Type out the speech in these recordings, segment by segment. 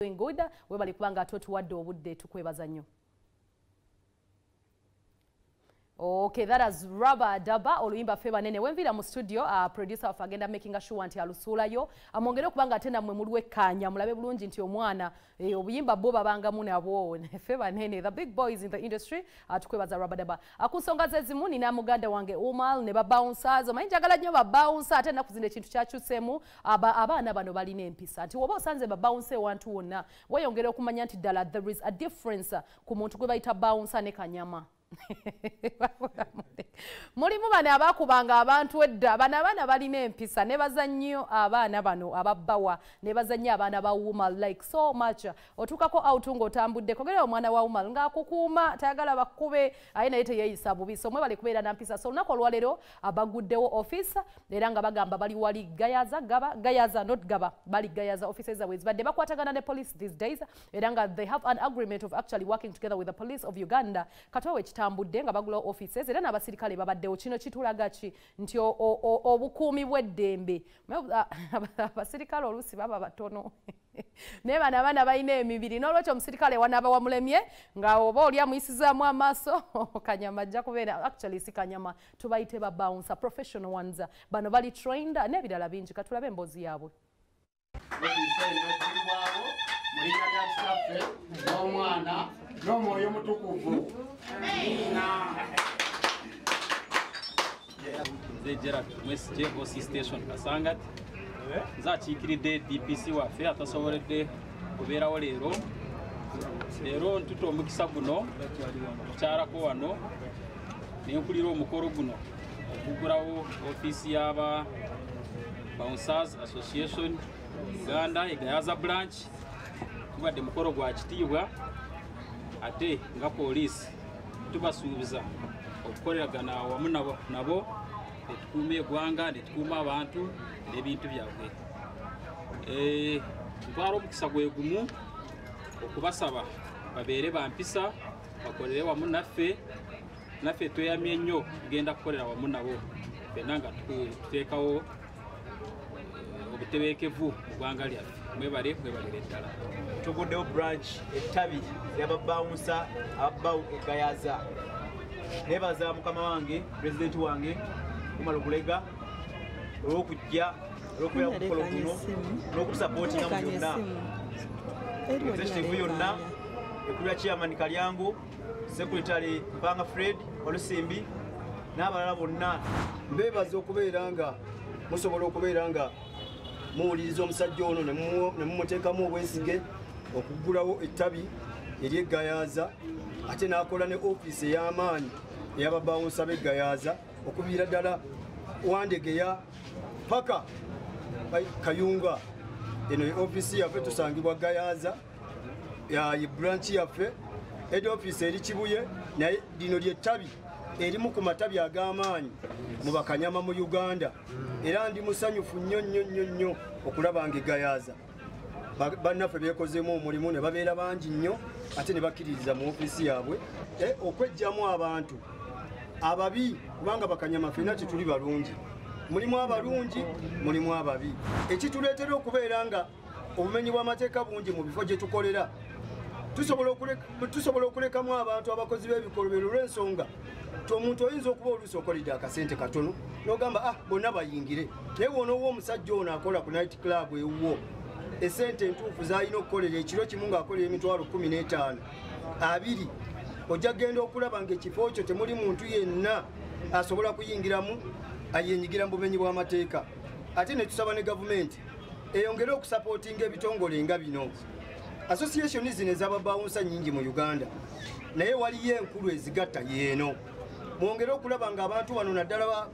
Doing good. Webale kubanga ate otuwadde obudde, tukwebaza nnyo. Okay, that is Rubber Daba, oluyimba Ffe Banene. Wenvira mu studio, producer waffe agenda making sure nti alusuulayo. Amwongere okubanga ate nammwe mulwekkaanya, mulabe bulungi nti omwana obuyimba bwo babangamu nabwo. Ffe Banene, the big boys in the industry, tukwebaza Rubber Daba. Ku nsonga ze zimu nina muganda wange Umar ne ba bouncers. Omanyi njagala nnyo ba bouncer, ate ennaku zino ekintu kyakyuseemu, abaana bano balina empisa. Nti woba osanze ba bouncer ewantu wonna, weeyongera okumanya nti ddala there is a difference ku muntu gwe bayita bouncer ne kanyama. Mulimu bano abakubanga abantu edda, bano abaana balina empisa, nebaza nnyo abaana bano ababbawa, nebaza nnyo abaana ba Umar like so much. Otuukako out ng'otambudde, kogera omwana wa Umar ng'akukuuma, tayagala bakube, aye naye teyeeyisa bubi. So mwebale kubeera na mpisa. So olunaku olwaleero abaguddewo office, era nga bagamba bali wali Gayaza, Gaba, Gayaza, not Gaba, bali Gayaza offices zaabwe zibadde bakwatagana ne police these days, era nga they have an agreement of actually working together with the police of Uganda. Katowe kitambudde nga bagulawo offices, era n'abasirikale babaddewo. Kino kitulaga ki nti obukuumi bw'eddembe. Abasirikale oluusi baba batono, naye bano abaana balina emibiri, n'olwekyo omusirikale wanaaba wamulemye nga oba oli amuyisizaamu amaaso, kanyama ajja kubeera. Actually si kanyama, tubayite ba bouncer, professional ones, bano bali trained n'ebirala bingi. Katulabe emboozi yaabwe. Mu linnya lya Kitaffe n'Omwana n'Omwoyo Mutukuvu. Nze Gerard Mwesigye, OC Station Kasangati. Nze akiikiridde DPC waffe atasoboledde kubeerawo leero. Leero ntuta omukisa guno okukyalako wano nenkulira omukolo guno okugulawo ofiisi y'aba Bouncers Association Uganda Egayaza branch. Tubadde mukolo gwa kitiibwa, ate nga poliisi tubasuubiza okukoleragana wamu nabo netukuuma eggwanga, netukuuma abantu n'ebintu byabwe. Ntwala omukisa gwe gumu okubasaba babeere bampisa, bakolere wamu naffe. Naffe tweyamye nnyo tugenda kukolera wamu nabo ffenna nga tuteekawo obutebenkevu mu ggwanga lyaffe. Mwebale, mwebalire ddala. Tuguddewo branch, ettabi ly'ababawunsa ababawu egayaza. Nebaza mukama wange, pulezidenti wange Umar Bulega, olw'okujja, olw'okubeera ku mukolo guno n'okusapootinga mu byonna. Executive yonna ekulira chairman Kalyango, secretary Mpanga Fred Olusimbi n'abalala bonna. Mbeebaza okubeera nga musobola okubeera nga muwuliriza omusajja ono ne mumuteekamu obwesige okuggulawo ettabi ery'Eggayaaza, ate n'akola ne ofiisi ey'amaanyi ey'ababawunsa b'Eggayaaza okuviira ddala Wandegeya paka Kayunga. Eno ye ofiisi yaffe, tusangibwa Gayaaza, ye branch yaffe. Head office eri Kibuye, naye lino ly'ettabi erimu ku matabi ag'amaanyi mu bakanyama mu Uganda. Era ndi musanyufu nnyo nnyo nnyo nnyo okulaba nga Egayaaza bannaffe beekozeemu omulimu ne babeera bangi nnyo, ate ne bakkiririza mu ofiisi yaabwe okwejjamu abantu ababi, kubanga bakanyama ffenna tetuli balungi, mulimu abalungi, mulimu ababi. Ekituleetera okubeera nga obumenyi bw'amateeka bungi mu bifo gye tukolera, tusobola okulekamu abantu abakozi b'ebikolobero olw'ensonga ti omuntu oyinza okuba oluusi okoledde akasente katono n'ogamba, ah, bonna bayingire. Naye bw'onoowa omusajja ono akola ku night club ewuwo esente entuufu z'alina okukolera ekiro kimu ng'akolera 15,000, 20,000, ojja kugenda okulaba ng'ekifo kyo temuli muntu yenna asobola kuyingiramu ayenyigira mu bumenyi bw'amateeka. Ate ne tusaba ne gavumenti eyongere okusapootinga ebitongole nga bino. Association zino ez'ababawunsa nnyingi mu Uganda, naye waliyo enkulu ezigatta yeeno. Mwongere okulaba ng'abantu bano naddala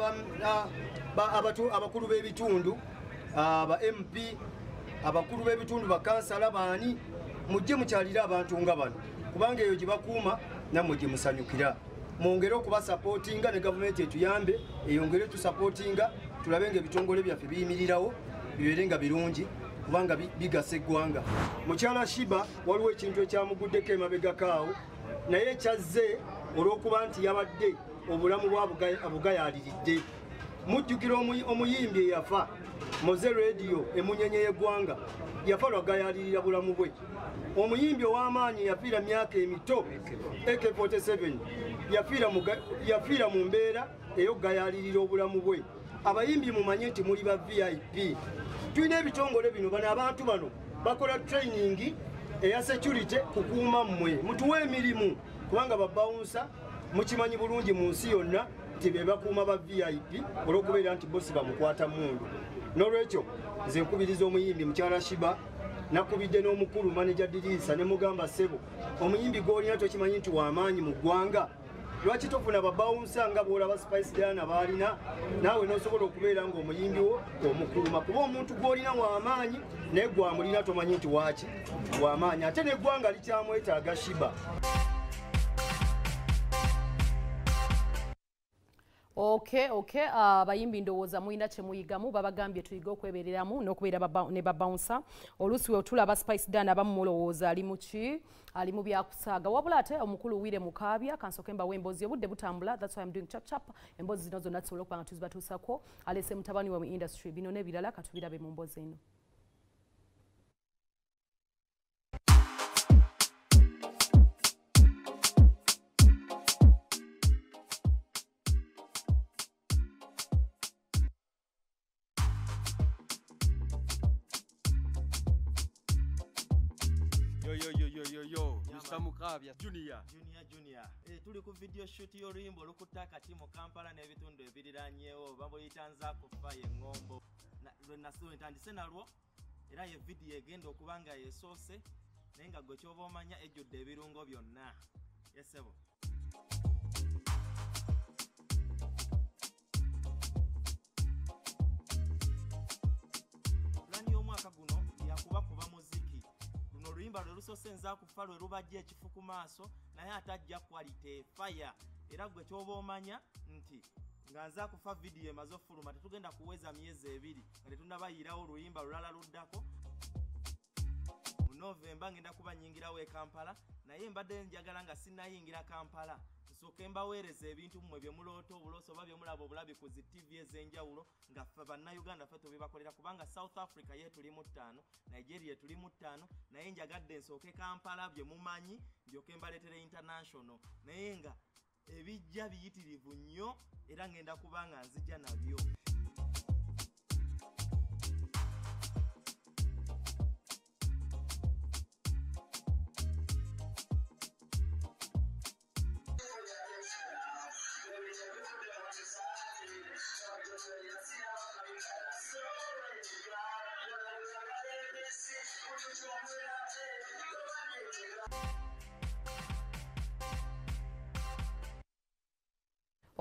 abakulu b'ebitundu, aba MP, abakulu b'ebitundu, bakansala, baani, mujje mukyalire abantu nga bano, kubanga eyo gye bakuuma nammwe gye musanyukira. Mwongere okubasapootinga ne gavumenti etuyambe eyongere tusapootinga, tulabe ng'ebitongole byaffe biyimirirawo bibeere nga birungi, kubanga bigasa eggwanga. Mukyala Shiba waliwo ekintu ekyamuguddeko emabegako awo, naye kyazze olw'okuba nti yabadde obulamu bwa bugayaaliridde. Mujjukira omuyimbi eyafa Moze Radio emunyenye y'eggwanga, yafa lwagayalirira bulamu bwe. Omuyimbi ow'amaanyi yafiira myaka emito AK47 yafiira mu mbeera ey'okugayalirira obulamu bwe. Abayimbi mumanye nti muli ba VIP. Tulina ebitongole bino, bano abantu bano bakola training eya security kukuuma mmwe, mutuwe emirimu kubanga babawunsa mukimanyi bulungi mu nsi yonna nti be bakuuma ba VIP olw'okubeera nti bosi bamukwata mundu. N'olwekyo nze nkubiriza omuyimbi mukyala Shiba, nakubidde n'omukulu manager Dirisa ne mugamba ssebo, omuyimbi gw'olina tokimanyi nti w'amaanyi mu ggwanga, lwaki tofuna babawunsa nga bw'olaba Spice Diana baalina, naawe n'osobola okubeera ng'omuyimbi wo omukuluma, kuba omuntu gw'olina w'amaanyi naye gw'amulina tomanyi nti waaki w'amaanyi, ate n'eggwanga likyamwetaaga Shiba. Okay, abayimbi ndowooza mulina kye muyigamu, babagambye tuyige okwebereramu n'okubeera ne babawunsa. Oluusi we tulaba Spice Diana bamulowooza ali mu ki, ali mu byakusaaga, wabula ate omukulu Wire Mukaabya kansooke mbawe emboozi, obudde butambula, that's why I'm doing chap chap. Emboozi zino zonna tusobola okuba nga tuzibatuusako. Alese mutabani we mu industry, bino n'ebirala katubirabe mu mboozi eno. Yo, Mr. Mukabya Junior. Junior. Tuli ku video shoot y'oluyimba olukutta akati mu Kampala n'ebitundu ebiriranyeewo bamuyita Nzakufa y'engombo. Lwe ntandise nalwo era ye video egenda okuba nga yesoose naye nga gwe ky'oba omanya ejjudde ebirungo byonna. Yesebo. Pulaani y'omwaka guno yakubakuba muziki. Oluyimba lwe lusoose Nzakufa lwe lubajja ekifu ku maaso naye ate ajja quality fire, era gwe ky'oba omanya nti nga Nzakufa video emaze ofuluma tetugenda kuweza myezi ebiri nga tetunnabayirawo oluyimba lulala luddako. Mu Novemba ngenda kuba nnyingirawo e Kampala, naye mbadde njagala nga sinnayingira Kampala nsooke mbaweereza ebintu mmwe bye muloota obuloosi oba bye mulaba obulabi ku zi TV ez'enjawulo nga ffe Bannayuganda ffe tubibakolera, kubanga South Africa ye tuli mu 5, Nigeria tuli mu 5, naye njagadde nsooke Kampala bye mumanyi ndyoke mbaleetere international, naye nga ebijja biyitirivu nnyo era ngenda kuba nga nzija nabyo.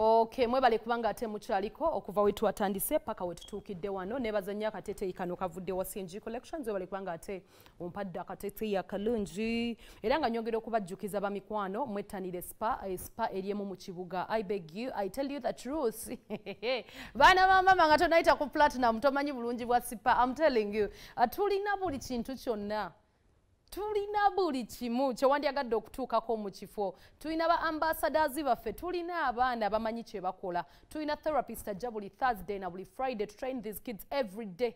Okay, mwebale kubanga ate mukyaliko okuva we twatandise paka we tutuukidde wano. Nebaza nnyo akateeteeyi kano kavudde wa CNG Collections, webale kubanga ate ompadde akateeteeyi akalungi. Era nga nyongera okubajjukiza bamikwano mwettanire spa, spa eriemu mu kibuga. I beg you, I tell you the truth. Baana ba mama nga tonayita ku Platinum tomanyi bulungi bwa spa, I'm telling you. Tulina buli kintu kyonna. Tulina buli kimu kyewandyagadde okutuukako mu kifo. Tulina ba ambassadors baffe, tulina abaana bamanyi kye bakola, tulina therapist ajja buli Thursday na buli Friday to train these kids every day.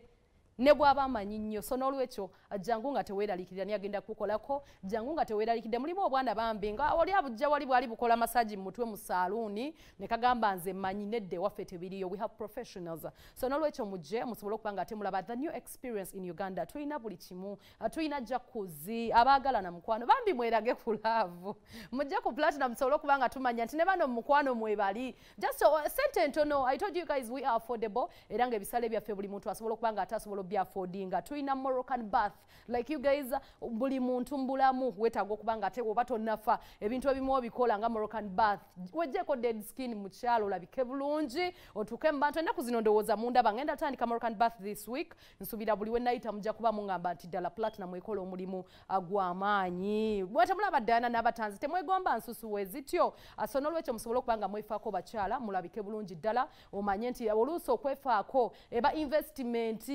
Ne bw'aba amanyi nnyo. So n'olwekyo jangu nga teweeraliikirira, ni agenda kukolako, jangu nga teweeraliikirira. Mulimu obwana bambi nga oli abujja wali bwali bukola massage mu mutwe mu saaluuni ne kagamba nze mmanyi, nedda ewaffe tebiriyo, we have professionals. So n'olwekyo mujje musobole okuba nga ate mulaba the new experience in Uganda. Tulina buli kimu, tulina jacuzzi, abaagalana mukwano bambi mwerage ku love, mujje ku Platinum musobole okuba nga tumanya nti ne bano mukwano mwebali. Just sente ntono, I told you guys we are affordable, era ng'ebisale byaffe buli muntu asobola okuba nga ate asobola affordinga. Tulina Moroccan bath, like you guys buli muntu mbulamu weetaaga okuba nga ate oba tonnafa ebintu ebimu obikola nga Moroccan bath, wejjeeko dead skin mu kyalo olabike bulungi otuuke mu bantu. Ennaku zino ndowooza mundaba ngenda tandika Moroccan bath this week, nsuubira buli we nayita mujja kuba mungamba nti ddala Platinum ekola omulimu gw'amaanyi. Bwe temulaba Diana n'abatanzi temwegomba nsusu we zityo. So n'olwekyo musobole okuba nga mwefaako bakyala mulabike bulungi ddala, omanye nti oluusi okwefaako eba investment.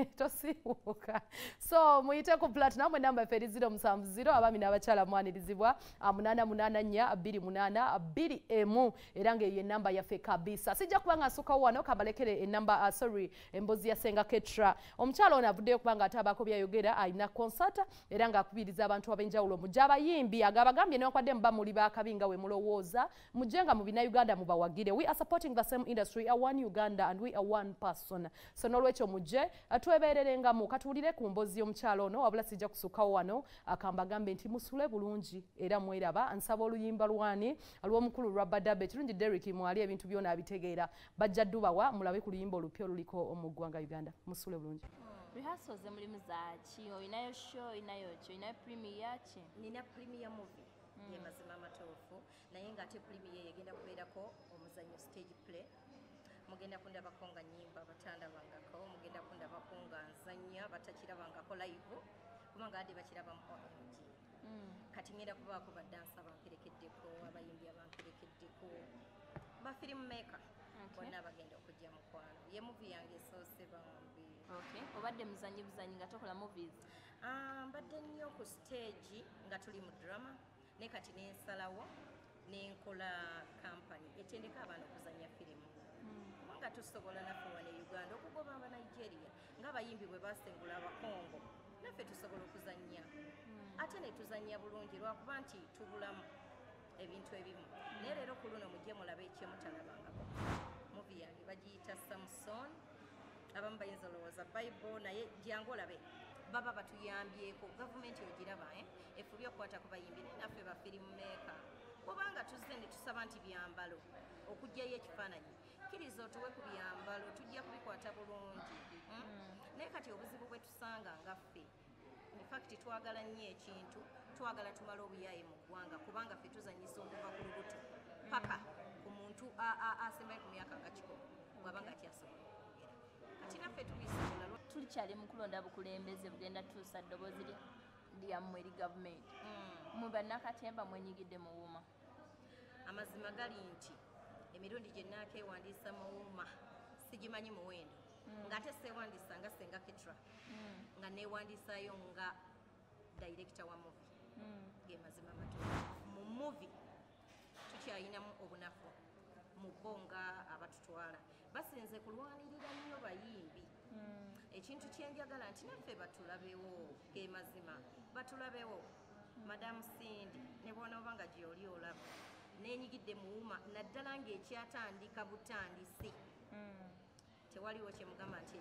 Tosiiwuuka. So muyite ku Platinum, enamba yaffe eri 070, abaami n'abakyala mwanirizibwa, 884 28 21, era ng'eyo enamba yaffe kabisa. Sijja kuba nga nsukkawo wano, kabalekere enamba, sorry, embozi ya Senga Ketra. Omukyala ono avuddeyo kubanga ate abaako byayogera, alina concert era ng'akubiriza abantu ab'enjawulo mujje, abayimbi agabagambye newankubadde muba muli bakabi nga we mulowooza, mujje nga mu Bannayuganda mubawagire. We are supporting the same industry, are one Uganda and we are one person. So n'olwekyo mujje twebeererengamu. Katuwulire ku mbozi y'omukyala ono, wabula sijja kusukkawo wano, akambagambe nti musule bulungi era mweraba. Nsaba oluyimba lwani lw'omukulu Rabadaba. Ekirungi Derrick mwali ebintu byona abitegeera, bajja ddubawa mulabe ku luyimba olupya oluliko mu ggwanga Uganda. Musule bulungi. Rehearsals mulimu zaaki? Olinayo show, olinayo ki, olinayo premiere ki? Nina premiere movie, ye mazima amatuufu, naye ng'ate premiere egenda kubeerako omuzannyo, stage play. Mugenda kundabako nga nyimba batandabangako, mugenda kundabako nga nzannya batakirabangako live, kubanga adde bakiraba mu OMG. Kati ngenda kubaako badansa bamperekeddeko, abayimbi abamperekeddeko, ba film maker bonna bagenda okujja. Mukwano, ye movie yange esoose bambi. Okay, obadde muzanyi buzanyi nga tokola movies? Ah, mbadde nnyo ku stage nga tuli mu drama, naye kati nensalawo nenkola company etendeka abaana okuzanya firimu, kubanga tusobola naffe wano e Uganda okugoba aba Nigeria ng'abayimbi bwe basengula Abakongo. Naffe tusobola okuzannya ate ne tuzannya bulungi, lwakuba nti tubulamu ebintu ebimu. Naye leero ku luno mujje mulabe ekyemutalabangako. Movie yange bagiyita Samson. Abamu bayinza olowooza Bible, naye jangu olabe. Baba batuyambyeko, gavumenti ogiraba, eh? Efubye okukwata ku bayimbi, naye naffe ba film maker, kubanga tuzze ne tusaba nti byambalo okugyayo ekifaananyi, kkiriza otuwe ku byambalo, tujja kubikwata bulungi. Naye kati obuzibu bwe tusanga nga ffe, in fact twagala nnyo ekintu, twagala tumale obuyaye mu ggwanga, kubanga ffe tuzanyisa okuva ku lubuto paka ku muntu asembayo ku myaka nga 100 bw'aba nga akyasobola okwogera. Kati naffe tubisobola. Tulikyali mu kulonda bukulembeze bugenda tuusa ddoboozi lyammwe eri gavumenti. Mwe bannakatemba mwenyigidde mu WUMA? Amazima gali nti emirundi gye naakeewandiisa mu WUMA sigimanyi muwendo, ng'ate seewandiisa nga Senga Ketra, nga neewandiisaayo nga director wa movie. Ge mazima matuufu, mu movie tukyayinamu obunafu mu bo nga abatutwala basinze kulwanirira nnyo bayimbi. Ekintu kyenjagala nti naffe batulabewo, ge mazima, batulabewo. Madamu Sindi, ne bwonooba nga gyoli olaba, nenyigidde mu WUMA naddala ng'ekyatandika butandisi, tewaliwo kyemugamba nti